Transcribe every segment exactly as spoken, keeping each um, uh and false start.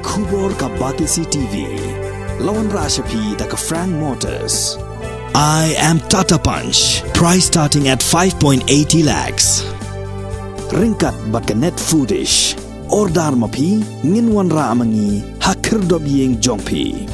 Khubor ka Batesi T V. La wanrah sha phi da ka Frank Motors. I am Tata Punch. Price starting at five point eighty lakhs. Ryngkat bad ka Net Foodish. Order ma phi, ngin wanrah ma ngi ha khyrdop ïing jong phi.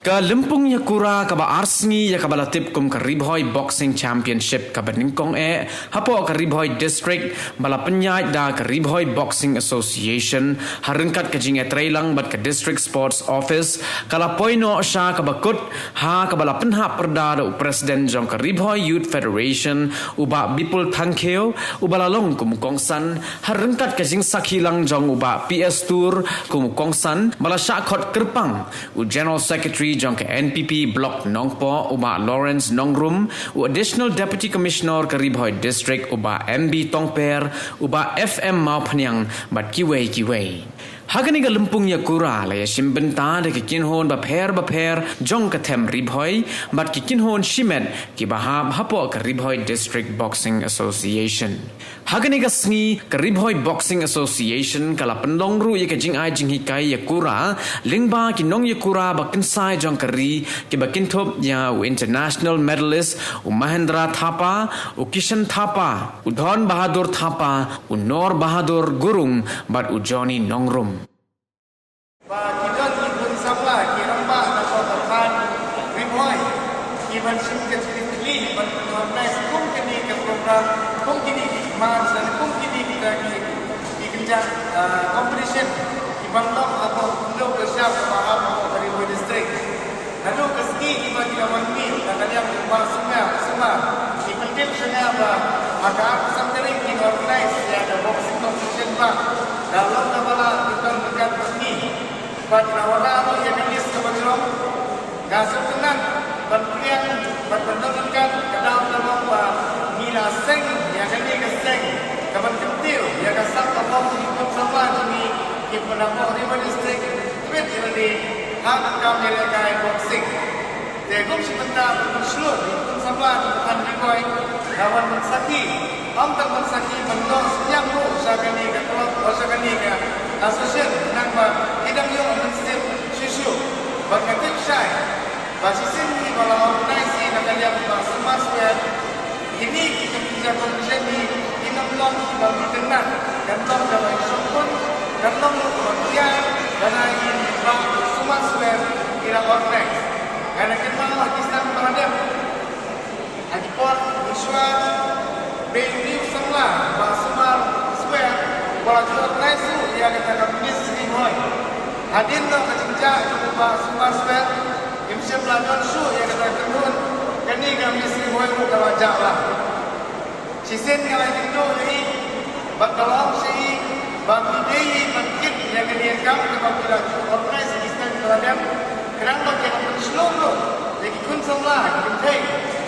Ka lympung ïakura kaba ar sngi ïa kaba la tip kum ka Ri Bhoi Boxing Championship kaba nyngkong eh hapoh ka Ri Bhoi District, ba la pynïaid da ka Ri Bhoi Boxing Association ha ryngkat ka jingïatreilang bad ka District Sports Office, ka la poi noh sha kaba kut, ha kaba la pynhap pyrda da u President jong ka Ri Bhoi Youth Federation, u Bah Bipul Thangkhiew, uba la long kum u kongsan, ha ryngkat ka jingsakhi lang jong u Bah P S Tur kum u kongsan, ba la shah khot kyrpang u General Secretary jong ka N P P Block Nongpoh, u Bah Lawrence Nongrum, u Additional Deputy Commissioner ka Ri Bhoi District, u Bah M B Tongper, u Bah F M Mawphniang, bad kiwei kiwei. Ha kane ka lympung ïakura la ïashim bynta da ki kynhun bapher bapher jong ka them Ri Bhoi, bad ki kynhun shimet kiba hap hapoh ka Ri Bhoi District Boxing Association. Ha kane ka sngi, ka Ri Bhoi Boxing Association ka la pynlong ruh ïa ka jingai jinghikai ïakura lyngba ki nongïakura ba kynsai jong ka ri, kiba kynthup ïa u international medalist, u Mahendra Thapa, u Kishan Thapa, u Dhon Bahadur Thapa, u Nor Bahadur Gurung, bad u Johnny Nongrum. Ba ki don ki khun samla, ki rangbah na ka thaiñ Ri Bhoi, ki ban shim ka jingkitkhlieh ban organise kum kine ki program, kum kine ki khmat, lane kum kine kita ki, ki kynja, ah, competition, ki ban long hapoh ka shyiap kaba hap hapoh ka Ri Bhoi District. Naduh ka sngi kiba ki la wan mih na ka liang u Bah Sumar, Sumar, ki pyntip sha nga ba ha ka arphew san tarik kin organise ïa ka boxing competition ba da long kaba la ki don ryngkat bad ngi. Bad ki la wanrah ruh ïa ka list kaba jrong. Nga sngewtynnat ban pdiang bad ban don ryngkat, ka daw ka long ba ngi la seng ïa kane ka seng kaban kyntiew ïa ka sap ka bor ki khun samla jong ngi kiba na Ri Bhoi District, twit ïa lade ha ka kam ïalehkai boxing. Te kum shi bynta ban pynshlur ïa ki khun samla jong ka thaiñ Ri Bhoi, nga wan ban sakhi, ym tang ban sakhi, ban noh synñiang ruh sha kane ka club, sha kane ka association, khnang ba ki dang ïoh mynsiem shuh shuh. Bad nga tip shai ba shisien ngi ba la organise ïa na ka liang ba Sumar Square, kine ki competition ngi kin ym long kiba itynnat, kan long kaba shongkun, kan long ruh kaba pia, lada ïa i Bah Sumar Square i la organise. Nga la kynmaw ha ki snem ba la dep, ha ki por mynshuwa, ba i u samla Bah Sumar Square uba la ju organise ruh ïa kata ka Miss Ri Bhoi. Hadien noh ka jingjia jong u Bah Sumar Square, ngim shym la don shuh ïa kata ka kynhun, kane ka Miss Ri Bhoi ruh ka la jah lang. Shisien nga la ïakynduh ïa i bad ka la ong sha i ba phi dei ban kit ïa kane ka kam kaba phi la ju organise ha ki snem ba la dep, khnang ba kan pynshlur ruh ïa ki khun samla, ki kynthei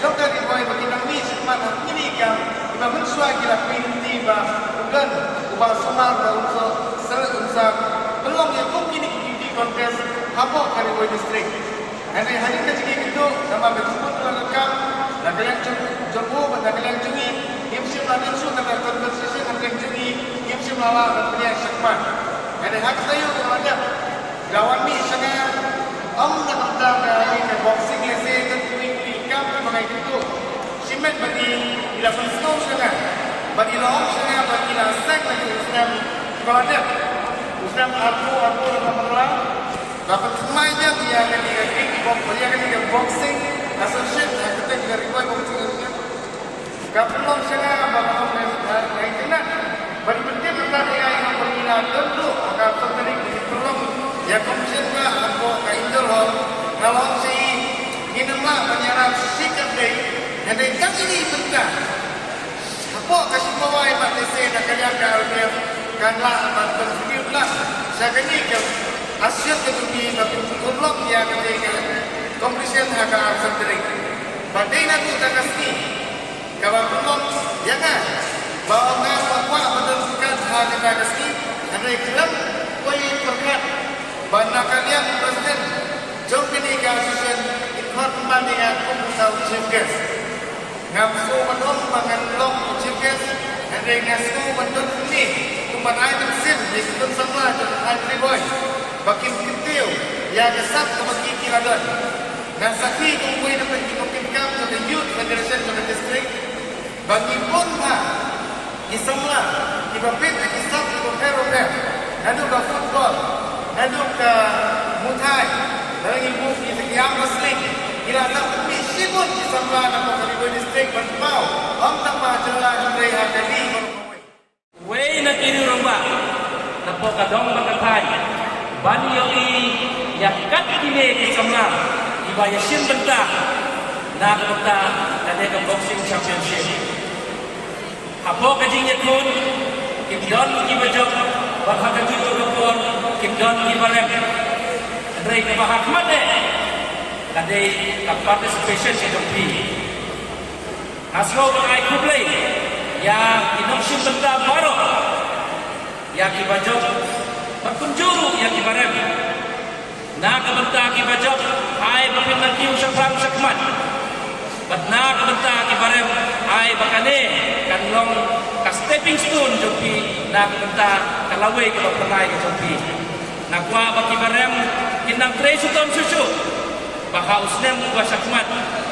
jong ka Ri Bhoi ba kin nang mih shakhmat ha kine ki kam kiba mynshuwa ki la plie lynti ba u don u Bah Sumar ba un sa, un sa pynlong ïa kum kine ki beauty contest hapoh ka Ri Bhoi District. Hynrei hadien ka jingïakynduh namar ka jingpynlong ka kam na ka liang jong, jong u bad na ka liang jong ngi, ngim shym la don shuh kata ka conversation hapdeng jong ngi, ngim shym la lah ban pynïaid shakhmat. Hynrei ha ka taïew kaba la dep, la wan mih sha nga, ym na ka bynta ka boxing lehse, tang kiwei kiwei ki kam kiba nga ïakynduh. Shimet ba i, i la pynsngew sha nga bad i la ong sha nga ba i la seng na u snem ba la dep, u snem arphew arphew, la pynlong, la pynthymmai biang ïa kane ka kickbox, ïa kane ka boxing association, ha kata ka Ri Bhoi Boxing Association. Ka pynlong sha nga ba ka ong, nga ïa kane ba i pyntip ïa nga ba i la don ruh ha ka arphew san tarik, i pynlong ïa ka competition ba hapoh ka Indoor Hall. Nga la ong sha i, ngin ym lah ban ïarap shi katdei, hynrei tang ine i bynta hapoh ka shi pawai ba lehse na ka liang ka R B F kan lah ban contribute lah sha kane ka association ka jong ngi ba kin pynlong ïa kane ka competition ha ka arphew san tarik. Ba dei naduh kata ka sngi kaba pynlong ïa nga ba nga kwah ba don pyrkhat ha kata ka sngi, hynrei khlem poi pyrkhat ba na ka liang u president jong kane ka association in khot pynban ïa nga kum uta u chief guest. Ngam sngew ban ong ba ngan long u chief guest, hynrei nga sngew ban don hangne kum ban ai mynsiem ïa ki khun samla jong ka thaiñ Ri Ba kin kyntiew ïa ka sap kaba ki ki la don. Ngan sakhi kum uwei na ki ba pyndonkam jong ka youth federation jong ka district ba ngi bun bha ki samla kiba peit ïa ki sap kiba pher bapher, naduh ka football, naduh ka mutai, lada ngi buh ïa ki arm wrestling, ki la sap pynmih shibun ki samla na ka Ri Bhoi district ban paw ym tang ha jylla hynrei ha Delhi baroh kawei. Wei na ki riew rangbah na poh ka dong bad ka thaiñ ban ïohi ïa kat kine ki samla kiba ïashim bynta na ka bynta kane ka boxing championship. Hapoh ka jingïakhun kim don kiba jop bad ha kajuh ka por kim don kiba rem. Hynrei kaba hakhmat eh ka dei ka participation ka jong phi. Nga sngew ban ai khublei ïa ki nongshim bynta baroh, ïa kiba jop bad kumjuh ruh ïa kiba rem. Na ka bynta kiba jop, ai ba phin nang kiew shaphrang shakhmat. Bad na ka bynta kiba rem, ai ba kane kan long ka stepping stone jong phi na ka bynta ka lawei kaba pynai ka jong phi. Nga kwah ba kiba rem kin nang trei shuh tam shuh shuh ba ha u snem uba shakhmat,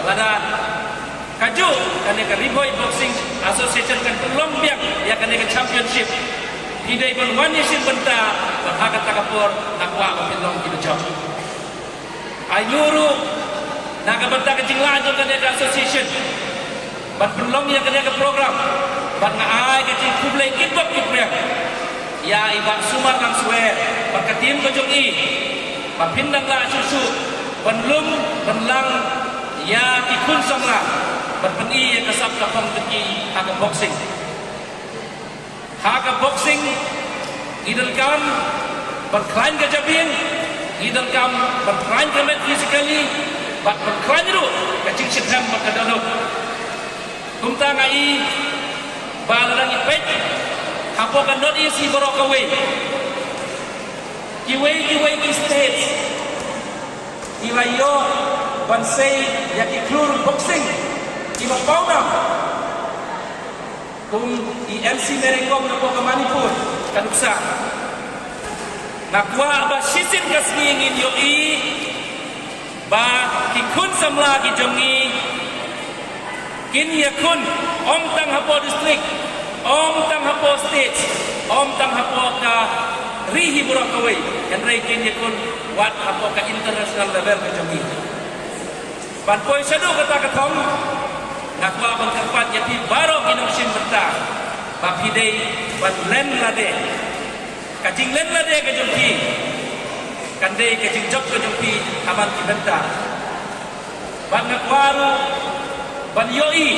lada kajuh kane ka Ri Bhoi Boxing Association kan pynlong biang ïa kane ka championship, phi dei ban wan ïashim bynta, bad ha kata ka por nga kwah ba phin long kiba jop. Ainguh ruh na ka bynta ka jinglah jong kane ka association ban pynlong ïa kane ka program, bad nga ai ka jingkhublei kit bok kit biang ïa i Bah Sumar Langswer bad ka team ka jong i ba phin nang lah shuh shuh ban lum ban lang ïa ki khun samla ban pyni ïa ka sap ka phong jong ki ha ka boxing. Ha ka boxing ngi donkam ban khlaiñ ka jabieng, ngi donkam ban khlaiñ ka met physically bad ban khlaiñ ruh ka jingshitrhem bad ka dohnud. Kumta nga i ba lada ngi peit hapoh ka North East hi baroh kawei, kiwei kiwei ki state ki la ïoh ban sei ïa ki khlur boxing kiba pawnam. Kum i M C Mary Kom na poh ka Manipur ka nuksa. Nga kwah ba shisien ka sngi ngin ïohi ba ki khun samla ki jong ngi kin ïakhun ym tang hapoh district, ym tang hapoh state, ym tang hapoh ka ri hi baroh kawei, hynrei kin ïakhun wat hapoh ka international level ka jong ngi. Ban poi shaduh kata ka thong, nga kwah ban kyrpad ïa phi baroh ki nongshim bynta ba phi dei ban len lade. Ka jinglen lade ka jong phi kan dei ka jingjop ka jong phi ha man ki bynta. Bad nga kwah ruh ban ïohi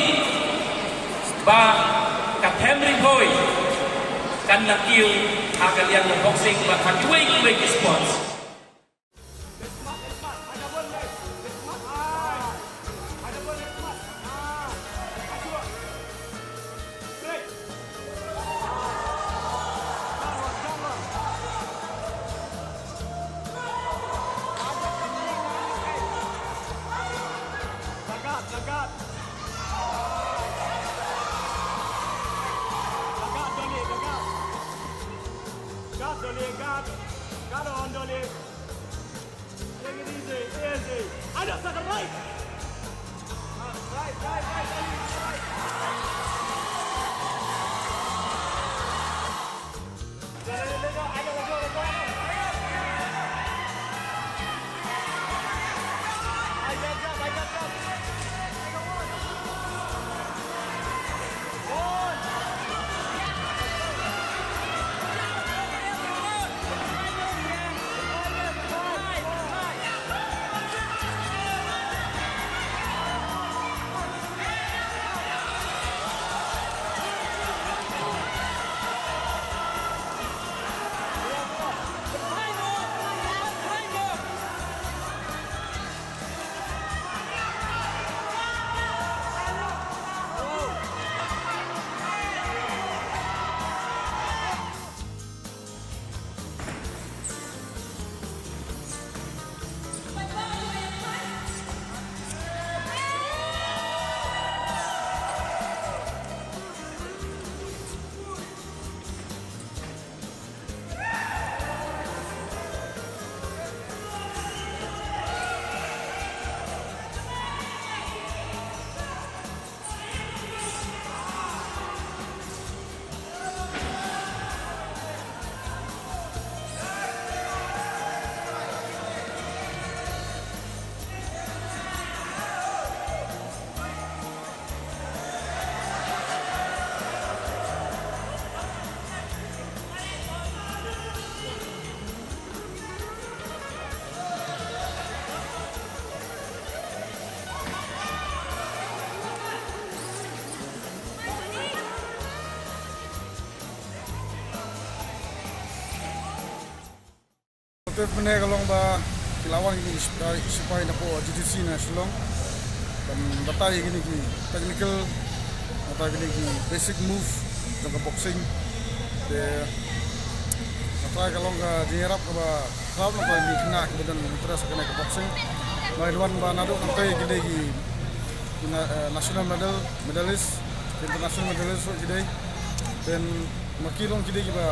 ba ka them Ri Bhoi kan nang kiew ha ka liang boxing bad ha kiwei kiwei ki sports. Guard, Dolly, guard. Guard, Dolly, guard. Guard on, Dolly. Take it easy, easy. Ada, second right. Right, right, right, right, right. Te mynne ka long ba ki la wan kine ki sipai, sipai na poh G D C na Shillong ban batai kine ki technical, batai kine ki basic move jong ka boxing. Te mynta ka long ka jingïarap kaba khraw na ki khynnah kiba don interest ha kane ka boxing. Ba wan ba naduh nangtei kine ki, ki na-, eh, national medal, medalist, international medalist ruh ki dei. Then ma ki long ki dei kiba,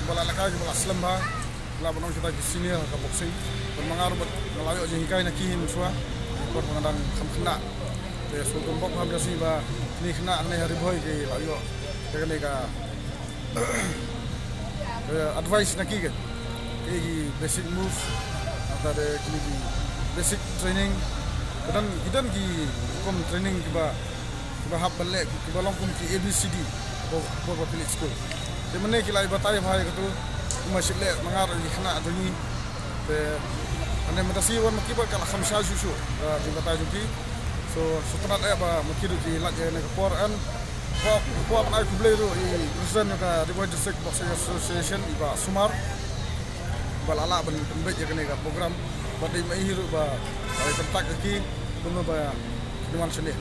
kiba la lehkai, kiba la slem bha. La ban ong kita ki senior ha ka boxing. Ban ma nga ruh bad nga la ïoh jinghikai na ki hi mynshuwa. Por ba nga dang kham khynnah. Te sngewthuh bok ha ka sngi ba kine ki khynnah hangne ha Ri Bhoi ki la ïoh ïa kane ka, eh, advice na ki, ka, ki basic move, nangta de kine ki basic training. Ki don, ki don ki rukom training kiba, kiba hap ban leh, kiba long kum ki A B C D hapoh, hapoh ka village school. Te mynne ki la ïa batai bha ïa katu, kumba shu leh ma nga ruh ki khynnah jong ngi. Te hangne mynta shi wan ma ki ba ka la kham shai shuh shuh ka jingbatai jong ki. So sngewtynnat eh ba ma ki ruh ki lait ïa kane ka por. And kwah, kwah ban ai khublei ruh ïa i president jong ka Ri Bhoi District Boxing Association, i Bah Sumar, ba la lah ban pynbeit ïa kane ka program. Bad dei ma i hi ruh ba, ba la contact ïa ki kumno ba kin wan shane.